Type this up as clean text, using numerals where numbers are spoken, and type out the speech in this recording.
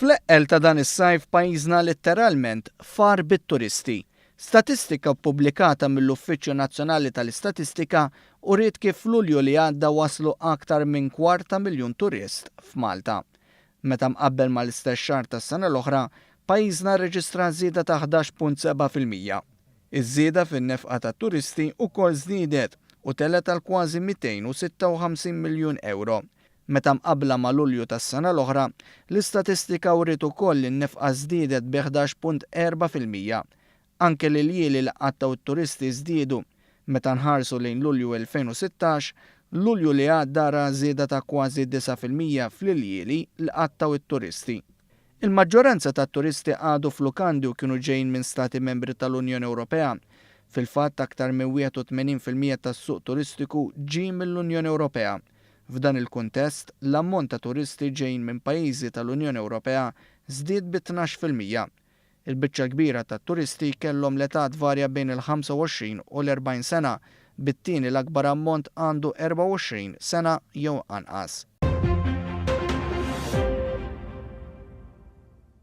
Fl-eqqel ta' dan is-sajf pajjiżna litteralment far bit-turisti. Statistika ppubblikata mill-Uffiċċju Nazzjonali tal-Istatistika uriet kif f'Lulju li għadda waslu aktar minn kwart ta' miljun turist f'Malta. Meta mqabbel mal-istess xahar tas-sena l-oħra, pajjiżna rreġistra żieda ta' 11.7%. Iż-żieda fin-nefqa tat-turisti wkoll żdiedet u telgħet għal kważi 256 miljun ewro. Meta mqabbla ma' Lulju tas-sena l-oħra, l-istatistika wriet ukoll li n-nefqa żdiedet bi 11.4%. Anke l-iljieli li qattgħu t-turisti żdiedu. Meta nħarsu lejn Lulju 2016, Lulju li għadda ra żieda ta' kważi 9% fl-iljieli li qattgħu t-turisti. Il-maġġoranza tat-turisti qagħdu f'lukandi u kienu ġejjin minn Stati Membri tal-Unjoni Ewropea. Fil-fatt, aktar minn 81% tas-suq turistiku ġie mill-Unjoni Ewropea. F'dan il-kuntest, l-ammont ta' turisti ġejjin minn pajjiżi tal-Unjoni Ewropea żdied bi 12%. Il-biċċa l-kbira tat-turisti kellhom l-età tvarja bejn il-25 u l-40 sena, bit-tieni l-akbar ammont għandu 24 sena jew anqas.